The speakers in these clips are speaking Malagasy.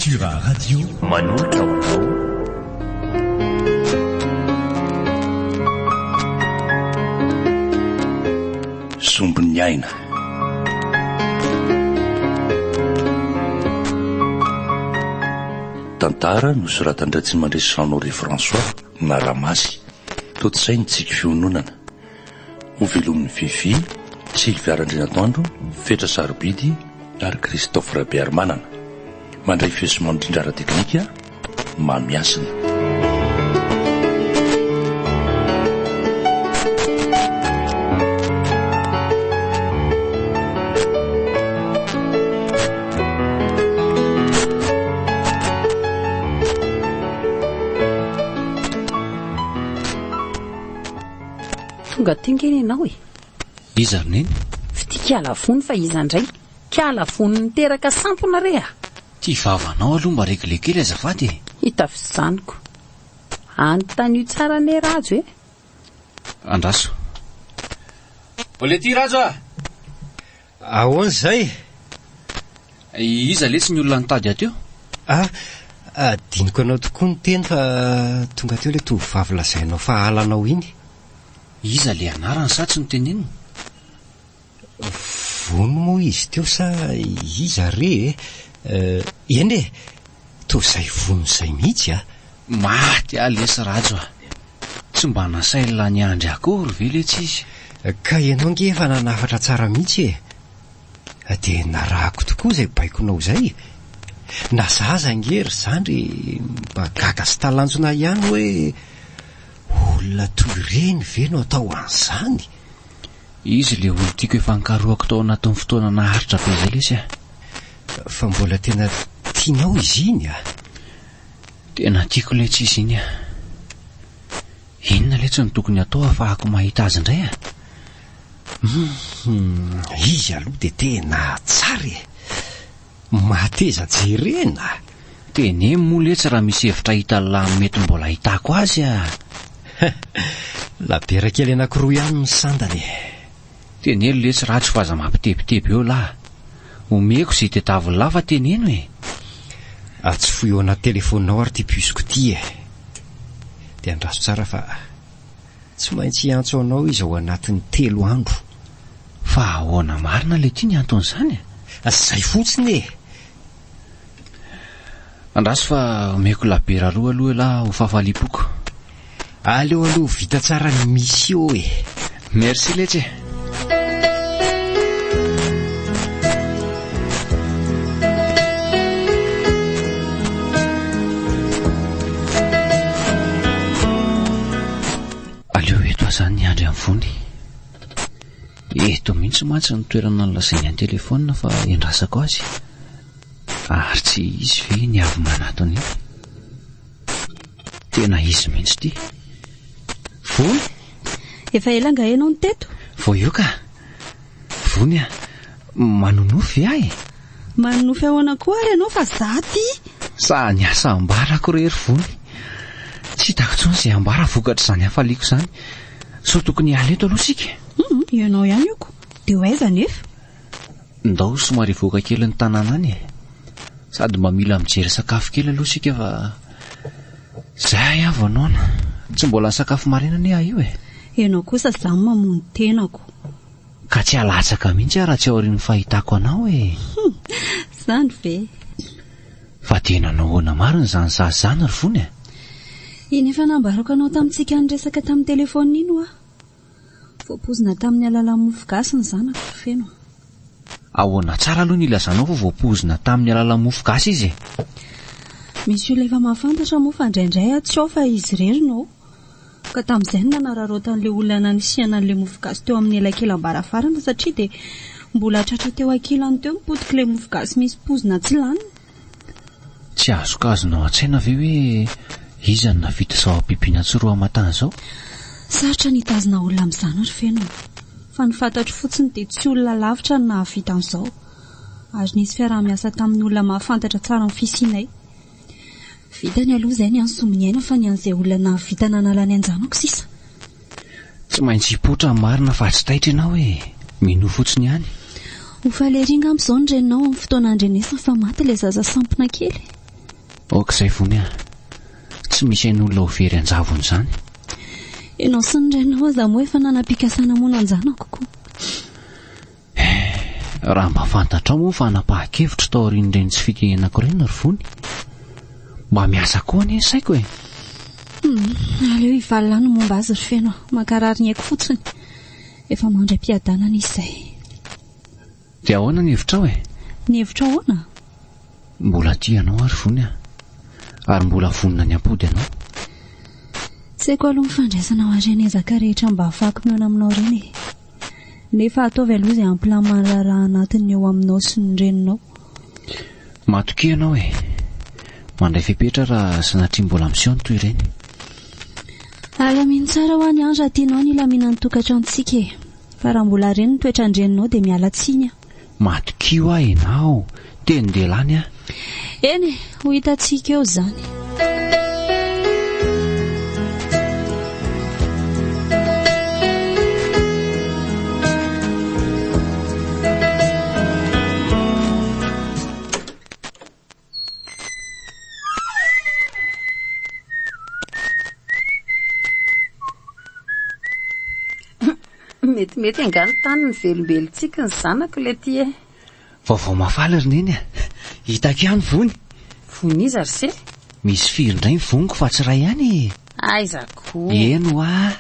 Natura Radio manolotra ho anao Sombin'ny aina. Tantara nosoratan-dRatsimandresy Jean Honoré François na Ramasy. Tontosain'i Tsiky Fiononana. Ho velomin'i Fiffi, Sylvia Randrianatoandro, Fetra Sarobidy ary Christophe Rabearimanana. Mandray feo sy mandrindra ara-teknika, Mamihasina. Tonga aty nge ianao e! Iza ry neny? Fitia kiala vony fa iza indray? Kiala vony niteraka sampona re a! Ty vavanao aloha mba regle kely azafady e! Hita fijanoko. Anontanio tsara anie Rajo e! Andraso. Mbola ety Rajo a! Ahoana izay? Iza letsy ny olona nitady ahy teo? Ah, adinoko anao tokoa ny teny fa tonga teo ilay tovovavy lazainao fa halanao iny. Iza le anarany sa tsy noteneniny? Vono moa izy teo sa iza re e? Eny e, toa izay vono izay mihitsy a! Maty aho lesy Rajo a! Tsy mba nasain'lah niandry akory ve letsy izy? Ka ianao nge efa nanafatra tsara mihitsy e! Dia narahako tokoa izay baikonao izay. Na za aza ange ry zandry mba gaga sy talanjona ihany hoe olona toy ireny ve no atao an'izany? Izy ilay olon-tiako efa nikarohako tao anatin'ny fotoana naharitra be izay lesy a! Fa mbola tena tianao izy iny a! Tena tiako letsy izy iny a! Inona letsy no tokony hatao hahafahako mahita azy indray a? Hum, izy aloha dia tena tsara e! Mateza jerena! Teneno moa letsy raha misy hevitra hitan'lah mety mbola ahitako azy a! Labiera kely anankiroa ihany no sandany e! Teneno letsy Rajo fa aza mampitebiteby eo lah! Omeko izay tediavin'lah fa teneno e! Atsofohy ao anaty telefaoninao ary ity puce-ko ity e! Dia andraso tsara fa. Tsy maintsy hiantso anao izy ao anatin'ny telo andro. Fa ahoana marina letia ny anton'izany e? Zay fotsiny e! Andraso fa omeko labiera roa aloha elah ho fahafaliam-poko. Aleo aloha ho vita tsara ny mission e! Merci letsy e! Aleo eto aho zany hiandry an'i Vony. Eto mihitsy mantsy ny toerana nolazainy an-telefaonina fa iandrasako azy. Ary tsy izy ve iny avy manatona iny? Tena izy mihitsy ity. Vony? Efa ela angaha ianao no teto? Vao eo ka. Vony a! Manonofy ve aho e? Manonofy ahoana koa ary ianao fa za aty? Sa ny asa ambarako re ry Vony? Tsy hitako intsony izay ambara vokatr'izany hafaliako izany. Sao tokony hiala eto aloha isika? Hum, ianao ihany io ko. Dia ho aiza anefa? Ndao somary hivoaka kely ny tanàna any e. Sady mba mila mijery sakafo kely aloha isika fa zay aho vao noana. Tsy mbola nisakafo maraina anie aho io e. Ianao kosa zany mamono tenako. Ka tsy halatsaka mihitsy aho raha tsy aorian'ny fahitako anao e. Hum, zany ve? Fa dia nanao ahoana marina izany zaza izany ry Vony e? Iny efa nambarako anao tamintsika niresaka tamin'ny telefaonina iny hoa. Voapoizina tamin'ny alalan'ny mofo gasy ny zanako ry Feno a. Ahoana tsara aloha ny ilazanao fa voapoizina tamin'ny alalan'ny mofo gasy izy e? Misy olona efa mahafantatra moa fa indraindray aho tsy ao fa izy irery no ao. Ka tamin'izay no nanararaotan'ilay olona nanisihana an'ilay mofo gasy teo amin'ny elakelam-baravarana satria dia mbola tratra teo ankilany teo ny potik'ilay mofo gasy misy poizina tsy laniny. Tsy azokazonao an-tsaina ve hoe iza no nahavita izao habibiana tsy roa aman-tany izao? Sarotra ny hitazona olona amin'izany ry Feno a! Fa ny fantatro fotsiny dia tsy olona lavitra no nahavita an'izao. Ary nisy fiaraha-miasa tamin'ny olona mahafantatra tsara ny fisianay. Vitany aloha izay ny an'i Sombiniaina fa ny an'izay olona nahavita nanala ny an-janako sisa. Tsy maintsy hipoitra ny marina fa tsy taitra ianao e! Minoa fotsiny ihany. Ho faly ery angamba izao ny reninao amin'ny fotoana handrenesany fa maty ilay zaza sampona kely. Ok izay Vony a! Tsy misy ain'olona ho very an-javony izany. Ianao sy ny rainao aza moa efa nanam-pikasana hamono an-janako ko. Raha mba fantatrao moa fa hanapahan-kevitra taorian'ireny tsy fitenenako ireny ry Vony. Mba miasa koa anie ny saiko e! Hum, aleo hivalona any ny momba azy ry Feno a! Mankarary ny aiko fotsiny. Efa mandry am-piadanana izy izay. Dia ahoana ny hevitrao e? Ny hevitro ahoana? Mbola tia anao aho ry Vony a! Ary mbola vonona ny hampody anao. Tsy haiko aloha ny fandraisanao an'ireny ezaka rehetra mba hahafahako mihaona aminao ireny e! Nefa ataovy aloha izay hampilamina ny raharaha anatiny eo aminao sy ny reninao. Matokia ianao e! Mandray fepetra raha sanatria mbola miseho ny toy ireny. Alamino tsara hoa ny andro raha tianao ny hilaminan'ny tokantranontsika e! Fa raha mbola reny ny toetran-dreninao dia miala tsiny aho. Matokia hoa ianao, tenin-dehilahy ny ahy. Eny e, ho hitantsika eo izany. Metimety angaha ny tany ny velombelontsiky ny zanako le ty e. Vaovao mahafaly ry neny a! Hitako ihany vony. Vony iza ry se? Misy firy indray ny voniko fa tsy iray ihany e! Aiza koa. Eny hoa.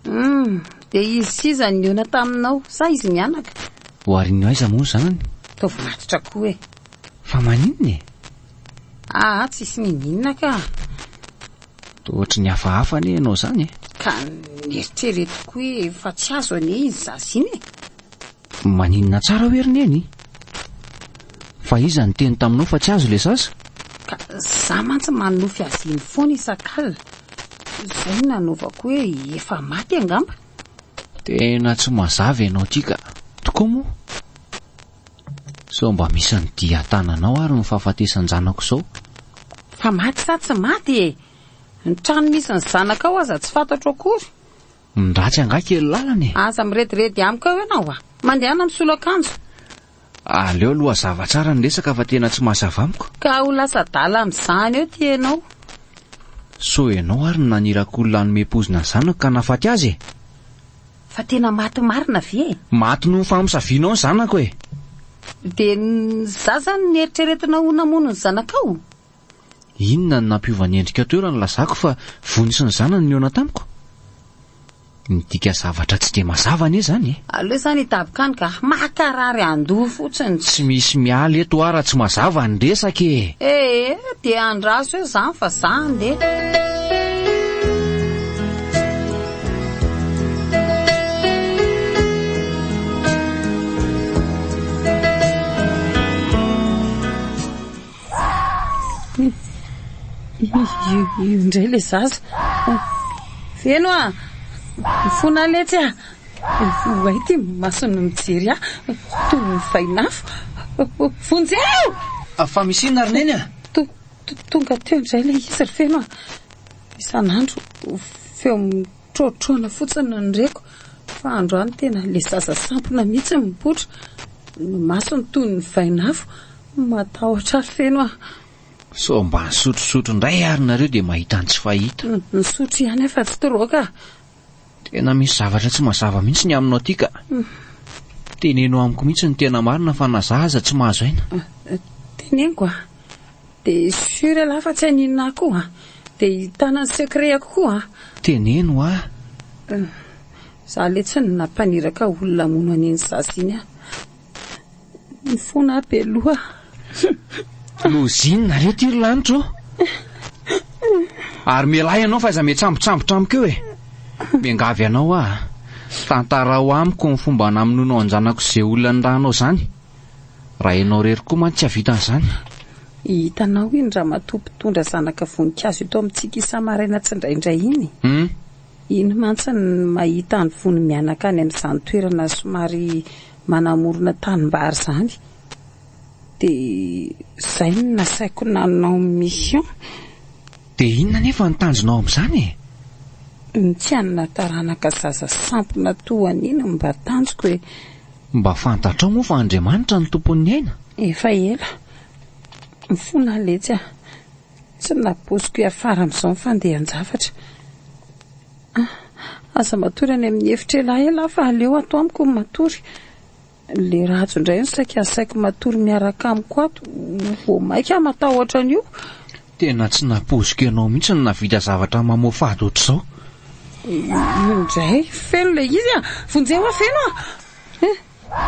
Hum, dia izy sy iza no nihaona taminao sa izy mianaka? Oharin'ny aiza moa ny zanany? Ataovy matotra koa e. Fa maninona e? Aa, tsisy niniana ka. Toa ohatry ny hafahafa anie ianao izany e. Ka neritreretiko hoe efa tsy azo anie iny zaza iny e. Maninona tsara hoe ry Neny? Fa iza niteny taminao fa tsy azo ilay zaza? Ka za mantsy manonofy azy iny foana isak'alina. Izay no nanaovako hoe efa maty angamba. Tena tsy mazava ianao ity ka. Tokoa moa? Sao mba misy ny dia an-tananao ary ny fahafatesan-janako izao? Fa maty sa tsy maty e? Ny trano misy ny zanakao aza tsy fantatro akory. Ny ratsy angaha kely lalana e? Aza mirediredy amiko eo ianao a! Mandehana misolo akanjo. Aleo aloha hazava tsara ny resaka fa tena tsy mazava amiko. Ka ho lasa adala amin'izany eo ty ianao. Sao ianao ary no naniraka olona hanome poizina ny zanako ka nahafaty azy e? Fa tena maty marina ve e? Maty noho ny famosavianao ny zanako e! Dia ny zaza no neritreretinao ho namono ny zanakao? Inona no nampiova ny endrikao teo raha nilazako fa Vony sy ny zanany no nihaona tamiko? Midika zavatra tsy dia mazava anie izany e! Aleo izany hidaboka any ka! Makarary andoha fotsiny! Tsy misy miala eto hoa raha tsy mazava ny resaka e! Ee, dia andraso eo izany fa za handeha. Io indray ilay zaza. Feno a! Mifona letsy a! Oay ity masony mijery ahy toy ny vainafo. Vonjeo! Fa misy inona ry Neny a? Tonga teo indray ilay izy ry Feno a! Isan'andro feo mitroatroana fotsiny no reko fa androany tena ilay zaza sampona mihitsy no mipoitra. Ny masony toy ny vainafo. Matahotra ry Feno a! Sao mba nisotrosotro indray ary nareo dia mahita ny tsy fahita. Nisotro ihany aho fa tsy drogue a! Tena misy zavatra tsy mazava mihitsy ny aminao aty ka. Teneno amiko mihitsy ny tena marina fa na za aza tsy mahazo aina. Teneniko a! Dia sûr ialahy fa tsy haninona ahy koa a! Dia hitana ny secret-ko koa a! Teneno a! Za letsy no nampaniraka olona hamono an'iny zaza iny aho. Mifona aho be loha. Lozinina re ty ry lanitra ô! Ary mialà ianao fa aiza miantsambontsambotra amiko eo e! Miangavy anao aho a! Tantarao amiko ny fomba namonoanao an-janako sy izay olona nirahanao izany. Raha ianao irery koa mantsy tsy hahavita an'izany. Hitanao iny ramatoa mpitondra zanaka voninkazo eto amintsika isa-maraina tsindraindray iny? Hum. Iny mantsy ny mahita ny vony mianaka any amin'izany toerana somary manamorona tanimbary izany. Dia izay no nasaiko nanao mission. Dia inona anefa ny tanjonao amin'izany e? Ny tsy hanana taranaka zaza sampona toa an'iny no mba tanjoko e. Mba fantatrao moa fa Andriamanitra no tompon'ny aina? Efa ela. Mifona letsy aho. Tsy nampoiziko hiafara amin'izao ny fandehan-javatra. Ah, aza matory any amin'ny efitra elahy elah fa aleo ato amiko ny matory. Le Rajo indray no saika asaiko matory miaraka amiko ato, vao maika aho matahotra an'io. Tena tsy nampoiziko ianao mihitsy no nahavita zavatra mamoafady ohatr'izao. Io indray, feno ilay izy a! Vonjeo aho feno a! Eh.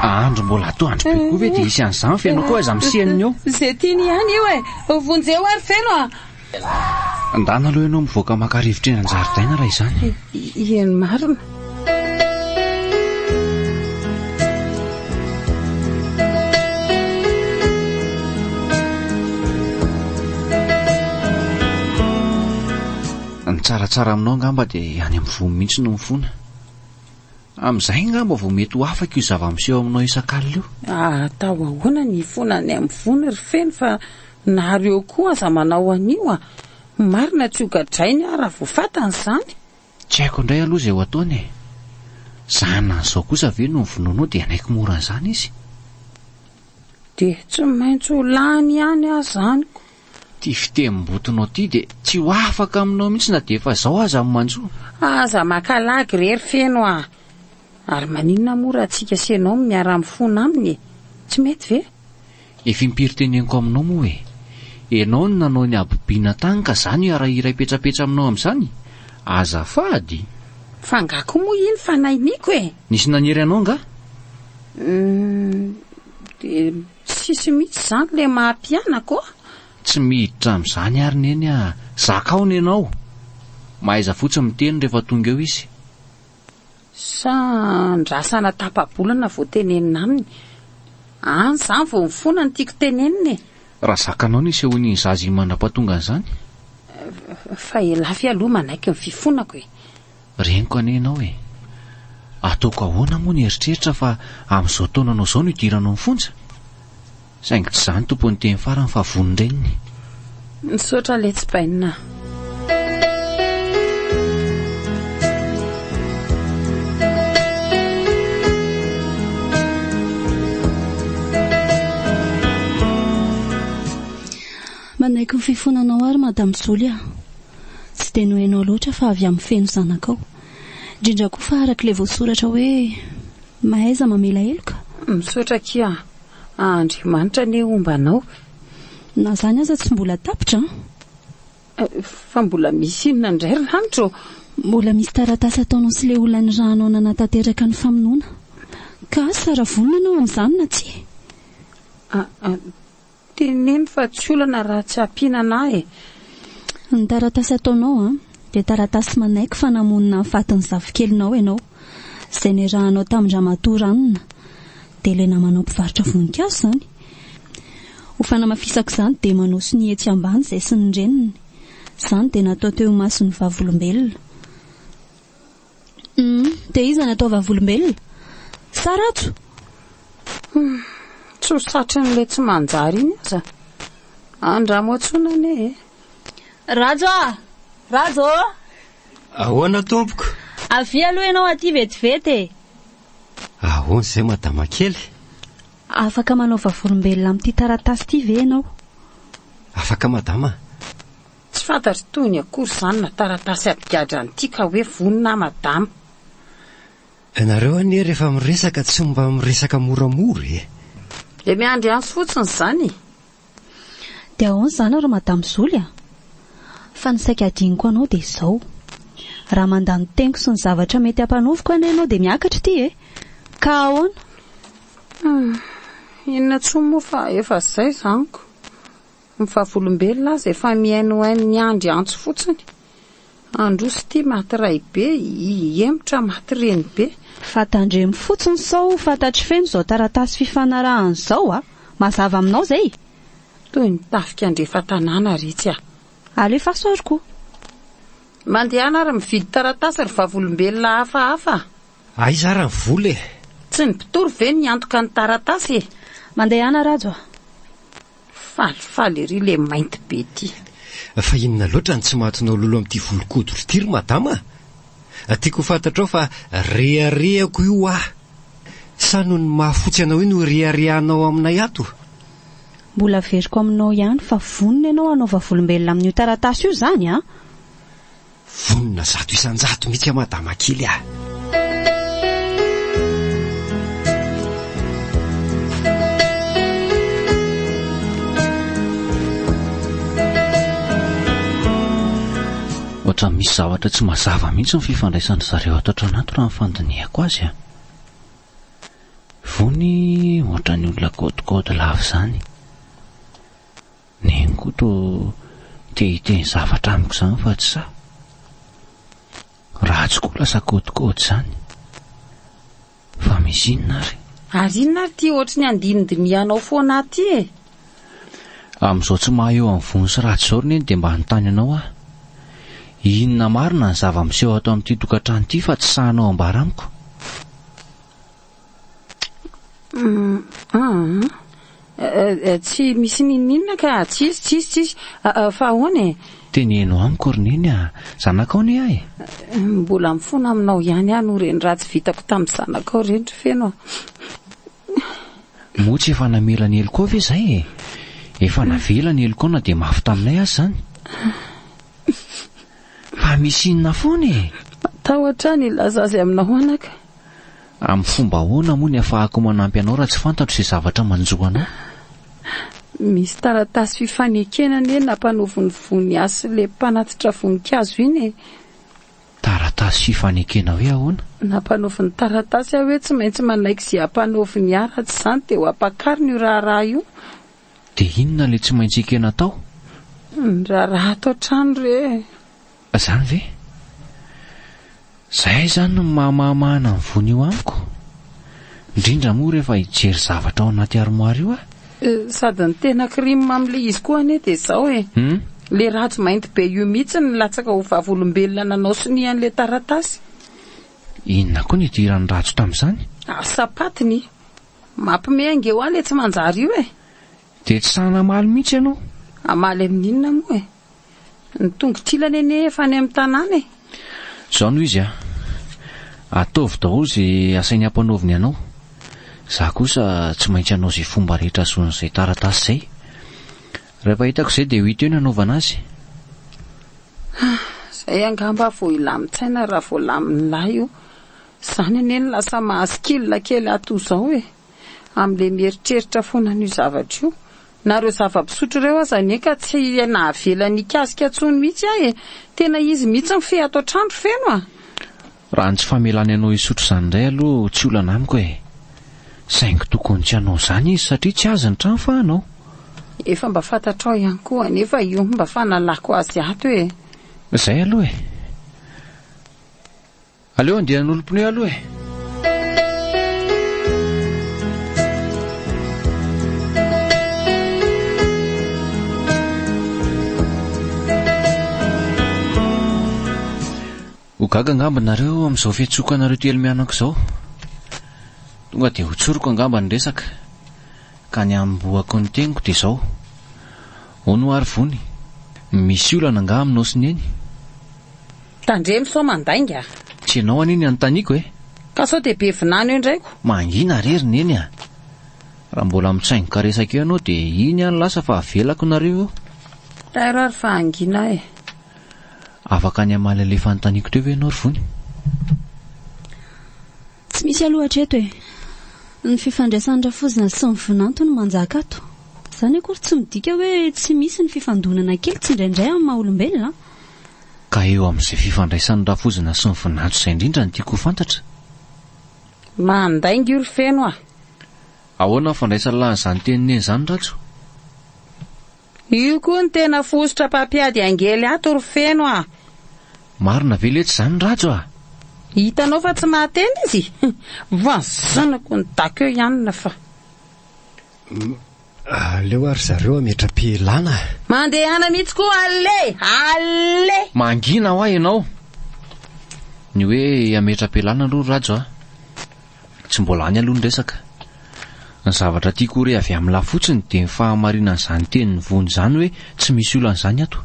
Andro mbola atoandro be koa ve dia hisy an'izany feno koa aiza misenina eo. Izay tiany ihany io e! Vonjeo ary feno a! Ndana aloha ianao mivoaka maka rivotra eny an-jaridaina raha izany. Eny marina. Ny tsaratsara aminao angamba dia any amin'ny voa mihitsy no mifona. Amin'izay angamba vao mety ho afaka io zava-miseho aminao isak'alina io. Atao ahoana ny hifona any amin'ny voany ry Feno fa nareo koa aza manao an'io a! Marina tsy ho gadrainy aho raha vao fantany izany. Tsy haiko indray aloha izay ho ataony e! Zanany izao kosa ve no novonoinao dia hanaiky mora an'izany izy? Dia tsy maintsy ho lany ihany aho izany ko. Ity fitenim-botonao ity dia tsy ho afaka aminao mihitsy na dia efa izao aza ny manjo. Aza maka lagy re ry Feno a! Ary maninona moa raha tsika sy ianao no miara-mifona aminy e? Tsy mety ve? Efa impiry teneniko aminao moa e! Ianao no nanao ny habibiana tany ka za no hiara-hiray petsapetsa aminao amin'izany? Azafady! Fa nga koa moa iny fanahiniko e! Nisy nanery anao nga? Humm, dia tsisy mihitsy izany ilay maha mpianako a! Tsy miditra amin'izany ary Neny a! Zakao ny anao! Mahaiza fotsiny miteny rehefa tonga eo izy. Sa andrasana tapa-bolana vao tenenina aminy? Any izany vao mifona no tiako tenenina e! Raha zakanao ny hisehoan'iny zaza iny mandra-pahatonga an'izany? Fa elafy aloha manaiky ny fifonako e! Reniko anie ianao e! Ataoko ahoana moa ny eritreritra fa amin'izao taonanao izao no hidiranao ny fonja? Saingy tsy izaho no tompon'ny teny farany fa vonon-dreniny. Misaotra letsy bainina a. Manaiky ny fifonanao ary Madame Zoly a! Tsy dia nohainao loatra fa avy amin'ny feno zanakao. Indrindra koa fa araka ilay voasoratra hoe mahaiza mamela heloka. Misaotra akia a! Andriamanitra anie homba anao. Na izany aza tsy mbola tapitra an! Fa mbola misy inona indray ry lanitra ô? Mbola misy taratasy ataonao sy ilay olona nirahanao nanatanteraka ny famonoana. Ka asa raha vonona ianao amin'izany na tsia? Teneno fa tsy olana raha tsy ampiana anah e! Ny taratasy ataonao an, dia taratasy manaiky fa namono nahafaty ny zafikelinao ianao, izay niarahanao tamin-dramatoa Ranona, dia ilay namanao mpivarotra voninkazo izany. Ho fanamafisako izany dia manao sonia etsy ambany izay sy ny reniny. Izany dia natao teo imason'ny vavolombelona. Humm, dia iza no atao vavolombelona? Sa Rajo? Humm, tsy ho satrin'ilay tsy manjary iny aza. Andramo antsoina anie e. Rajo a! Rajo ô! Ahoana tompoko? Avia aloha ianao aty vetivety e! Ahoana izay madama kely? Afaka manao vavolombelona amin'ity taratasy ity ve ianao? Afaka madama. Tsy fantatro tohiny akory izany na taratasy hampigadra an'ity ka hoe vonona aho madama. Nareo anie rehefa miresaka tsy mba miresaka moramora e! Dia miandry antso fotsiny izany e! Dia ahoana izany ry madame Zoly a? Fa ny saika hadinoko anao dia izao. Raha mandà ny teniko sy ny zavatra mety hampanoviko anie ianao dia miakatra ity e! Ka ahoana? Hum, inona intsony moa fa efa izay izany ko. Ny vavolombelona aza efa mihainohaino miandry antso fotsiny. Androso ity maty raibe, hihemotra maty renibe. Fa tandremo fotsiny sao ho fantatr'i Feno izao taratasy fifanarahana izao a! Mazava aminao izay? Toy ny tafika andrefan-tanàna retsy a! Alefaso ary koa. Mandehana ary mividy taratasy ry vavolombelona hafahafa a! Aiza ary ny vola e? Tsy ny mpitory ve no niantoka ny taratasy e? Mandehana Rajo a! Falifaly ery le mainty be ty. Fa inona loatra no tsy mahatonao lolo amin'ity volon-koditro ity ry madama a? Tiako ho fantatrao fa reharehako io aho. Sa noho ny maha fotsy anao io no ireharehanao aminay ato? Mbola averiko aminao ihany fa vonona ianao hanao vavolombelona amin'io taratasy io izany an! Vonona 100% mihitsy aho madama kely ah! Ohatran'ny misy zavatra tsy mazava mihitsy ny fifandraisan-dry zareo ato an-trano ato raha ny fandinihako azy a! Vony ohatran'ny olona kaodikaody lava izany. Neny koa toa te hiteny zavatra amiko izany fa tsy sahy. Ratsy koa lasa kaodikaody izany. Fa misy inona ary? Ary inona ary ity ohatry ny andinindinihanao foana ahy ity e? Amin'izao tsy maha eo amin'ny vony sy ratsy izao ry Neny dia mba hanontany anao aho. Inona marina ny zava-miseho ato amin'ity tokantrano ity fa tsy sahinao ambara amiko? Tsy misy n'inon'inona ka, tsisy, tsisy, tsisy. Fa ahoana e? Teneno amiko ry Neny a! Zanakao anie aho e! Mbola mifona aminao ihany aho noho ireny ratsy vitako tamin'ny zanakao ireny ry Feno a! Moa tsy efa namela ny helokao ve izay e? Efa navela ny helokao na dia mafy taminay aza izany. Fa misy inona foana e? Matahotra aho ny hilaza azy aminao anaka. Amin'ny fomba ahoana moa ny afahako manampy anao raha tsy fantatro izay zavatra manjo anao? Misy taratasy fifanekena anie nampanaovin'i Vony ahy sy ilay mpanatitra voninkazo iny e. Taratasy fifanekena hoe ahoana? Nampanaoviny taratasy aho hoe tsy maintsy manaiky izay ampanaoviny ahy raha tsy izany dia ho ampakariny io raharaha io. Dia inona ilay tsy maintsy ekena atao? Ny raharaha ato an-trano re e! Izany ve? Izay izany no mahamahamahana ny voany io amiko. Indrindra moa rehefa hijery zavatra ao anaty armoire io aho. Sady ny tena crime amin'ilay izy koa anie dia izao e! Ilay rajo mainty be io mihitsy no nilatsaka ho vavolombelona nanao sonia an'ilay taratasy. Inona koa no idiran'i Rajo tamin'izany? Asa patiny! Mampime ange ho ahy ilay tsy manjary io e! Dia tsy sahy namaly mihitsy ianao? Hamaly amin'inona moa e? Ny tongotr'ilany anie efa any amin'ny tanàna e! Izao no izy a! Ataovy daholo izay asainy ampanaoviny anao. Izaho kosa tsy maintsy hanao izay fomba rehetra ahazoana izay taratasy izay. Rehefa hitako izay dia ho hita eo ny hanaovana azy. Izay angamba vao hilamin-tsaina raha vao lamin'ny lahy io. Izany anie no lasa mahazo kil kely ato izao e! Amin'ilay mieritreritra foana an'io zavatra io. Na ireo zava-pisotro ireo aza anie ka tsy nahavelany hikasika intsony mihitsy aho e! Tena izy mihitsy mifehy ato an-trano ry Feno a! Raha ny tsy famelany anao hisotro izany indray aloha tsy olana amiko e! Saingy tokony tsy hanao izany izy satria tsy azy ny trano fa anao. Efa mba fantatrao ihany koa anefa io mba fanalako azy ato e! Izay aloha e! Aleo andeha hanolo pneu aloha e! Ho gaga angamba nareo amin'izao fiantsoako anareo telo mianaka izao. Tonga dia ho tsoriko angamba ny resaka. Ka ny hanombohako ny teniko dia izao. Hono ary Vony, misy olana angaha aminao sy Neny? Tandremo sao mandainga. Tsy ianao anie ny anontaniako e! Ka sao dia be vinany eo indray ko. Mangina re ry Neny a! Raha mbola mitsaingoka resaka eo ianao dia iny aho no lasa fa avelako nareo eo. Tairo ary fa hangina aho e! Afaka ny hamaly an'ilay fanontaniako teo ve ianao ry Vony? Tsy misy aloha hatreto e! Ny fifandraisan'ny rafozana sy ny vinanto no manjaka ato. Izany akory tsy midika hoe tsy misy ny fifandonana kely tsindraindray amin'ny maha olombelona an! Ka eo amin'izay fifandraisan'ny rafozana sy ny vinanto izay indrindra no tiako ho fantatra. Mandainga io ry Feno a! Ahoana ny fandraisan'lah an'izany tenin'i Neny izany Rajo? Io koa no tena fositra mpampiady angely ato ry Feno a! Marina ve letsy izany Rajo a! Hitanao fa tsy mahateny izy? Vazanako ny daka eo ihany fa. Aleo ary zareo hametra-pialana a! Mandehana mihitsy koa allez! Allez! Mangina hoa ianao! Ny hoe hametra-pialana aloha Rajo a! Tsy mbola any aloha ny resaka. Ny zavatra tiako ho re avy amin'lah fotsiny dia ny fahamarinan'izany tenin'i Vony izany hoe tsy misy olana izany ato.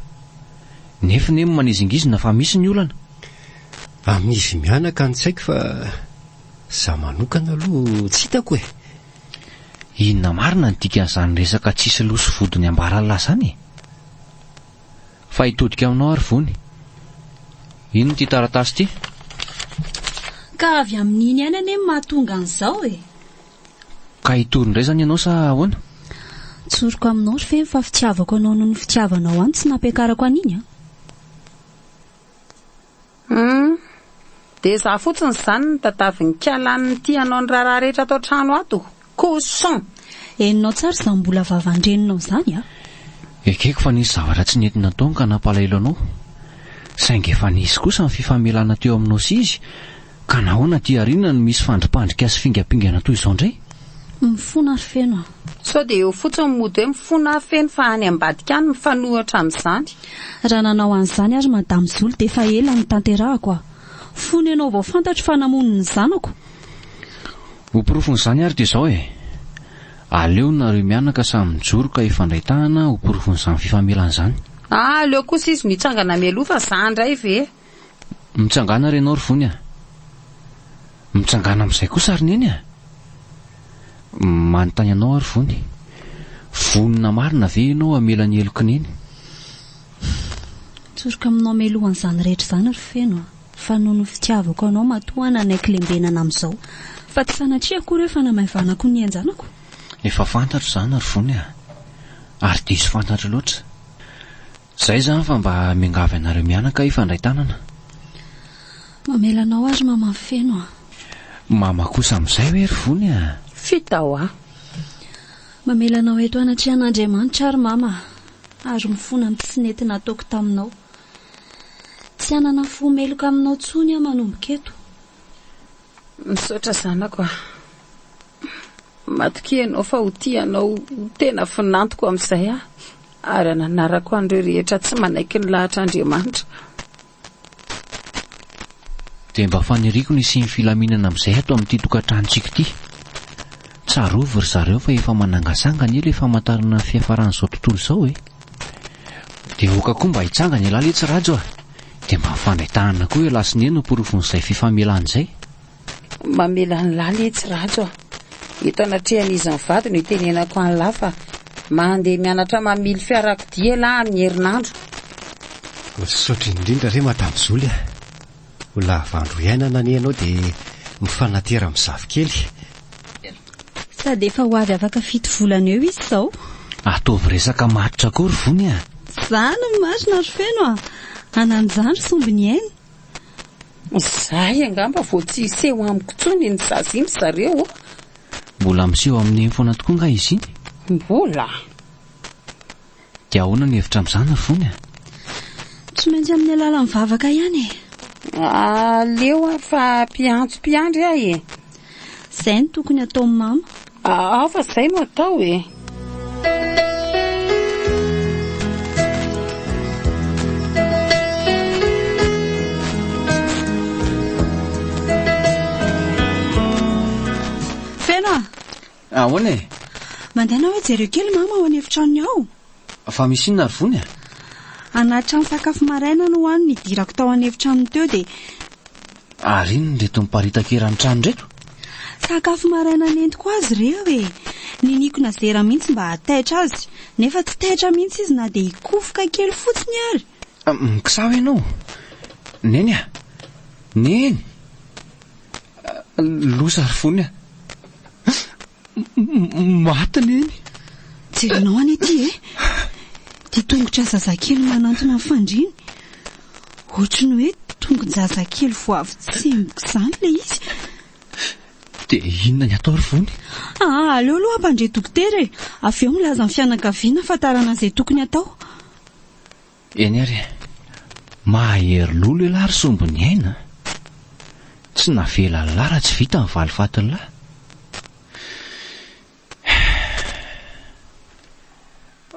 Nefa ne manizingizina fa misy ny olana. Amin'izy mianaka no tsy haiko fa za manokana aloha tsy hitako e! Inona marina ny dikan'izany resaka tsisy loha sy vodiny ambaran'lah izany e? Fa hitodika aminao ary Vony. Inona ity taratasy ity? Ka avy amin'iny ihany anie no mahatonga an'izao e! Ka hitory indray izany ianao sa ahoana? Tsoriko aminao ry Feno fa fitiavako anao noho ny fitiavanao ahy no tsy nampiakarako an'iny an! Hum! Dia izaho fotsiny izany no tadavin'i Kala an'ity hanao ny raharaha rehetra ato an-trano ato? Cochon! Henonao tsara izany mbola vavan-dreninao izany an! Ekeko fa nisy zavatra tsy nety nataony ka nampalahelo anao. Saingy efa nisy kosa ny fifamelana teo aminao sy izy ka nahoana aty aoriana no misy fandripandrika sy fingampingana toy izao indray? Mifona ry Feno a! Sao dia eo fotsiny mody hoe mifona aho Feno fa any ambadika any mifanohitra amin'izany. Raha nanao an'izany ary Madame Zoly dia efa ela no tanterahako a! Fony ianao vao fantatro fa namono ny zanako. Ho porofon'izany ary dia izao e! Aleo nareo mianaka samy mijoro ka hifandray tanana ho porofon'izany fifamelana izany. Ah, aleo kosa izy no hitsangana mialoha fa za indray ve? Mitsangàna re ianao ry Vony a! Mitsangàna amin'izay kosa ry Neny a! Manontany anao aho ry Vony, vonona marina ve ianao hamela ny helok'i Neny? Tsoriko aminao mialohan'izany rehetra izany ry Feno a! Fa noho ny fitiavako anao matoa aho nanaiky lembenana amin'izao. Fa tsy sanatria akory hoe fanamaivanako ny ain-janako. Efa fantatro izany ry Vony a! Ary diso fantatro loatra. Zay zany fa mba miangavy anareo mianaka hifandray tanana. Mamela anao ary mama feno a. Mama kosa amizay hoe ry vony a. Fita hoa. Mamela anao eto anatrehan'Andriamanitra ary mama ary mifona amin'ny tsy nety nataoko taminao. Tsy hanana fo meloka aminao tsony aho manomboka eto. Misaotra zanako a. Matokia ianao fa ho tia anao ho tena vinantoko amin'izay aho ary hananarako an'ireo rehetra tsy manaiky ny lahatr'Andriamanitra. Dia mba faniriako ny hisian'ny filaminana amin'izay ato amin'ity tokantranontsika ity. Tsarovy ry zareo fa efa manangasanga anie ilay famantarana ny fiafaran'izao tontolo izao e. Dia oka koa mba hitsangana ialahy letsy Rajo a. Dia mba mifandray tanana koa ialahy sy Neny ho porofon'izay fifamelana izay. Mamela an'lah letsy Rajo a! Eto anatrehan'izy mivady no itenenako an'lah fa mandeha mianatra mamily fiarakodia elah amin'ny herinandro. Misaotra indrindra re Madame Zoly a! Ho lava andro iainana anie ianao dia mifanatera amin'ny zafikely. Sady efa ho avy afaka fito volana eo izy izao. Ataovy resaka matotra koa ry Vony a! Zany no marina ry Feno a! Ananjandry sombiny aina. Zay angamba vao tsy hiseho amiko intsony iny zaza iny zareo ô! Mbola miseho amin'i Neny foana tokoa nga izy iny? Mbola. Dia ahoana ny hevitra amin'izany ry Vony a? Tsy maintsy amin'ny alalan'ny vavaka ihany e! Aleo aho fa mpiantso mpiandry aho e! Izay no tokony hataon'i mama. Ao fa izay no atao e! Feno a! Ahoana e? Mandehana hoe jereo kely mama ao an'efitranony ao. Fa misy inona ry Vony a? Anaty trano sakafo maraina no hany nidirako tao an'efitranony teo dia Ary inona ireto miparitaka eran'ny trano ireto? Sakafo maraina nentiko azy ireo e! Niniako nazera mihitsy mba hahataitra azy, nefa tsy taitra mihitsy izy na dia hikofoka kely fotsiny ary. Mikisaho ianao? Neny a! Neny! Loza ry Vony a! Maty Neny! Jerenao anie ity e! Ity tongotra zazakely manantona ny fandriany. Ohatry ny hoe tongon-jazakely vao avy tsemboka izany ilay izy. Dia inona ny atao ry Vony? Ah, aleo aloha hampandre dokotera e! Avy eo milaza ny fianakaviana hahafantarana izay tokony hatao. Eny ary e! Mahery lolo ialahy ry sombin'ny aina a! Tsy navelan'lah raha tsy vita ny valifatin'lah.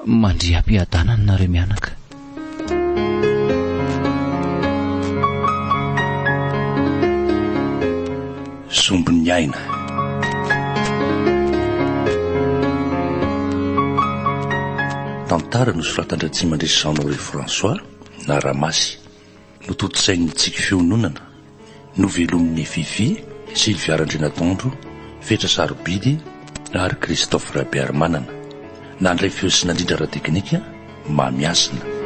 Mandria am-piadanana nareo mianaka. Sombin'ny aina. Tantara nosoratan-dRatsimandresy Jean Honoré François na Ramasy. Notontosain'ny Tsiky Fiononana. Novelomin'i Fifi, Sylvia Randrianatondro, Fetra Sarobidy. ary Christophe Rabearimanana. Nandray feo sy nandrindra ara-teknika, Mamy Hasina.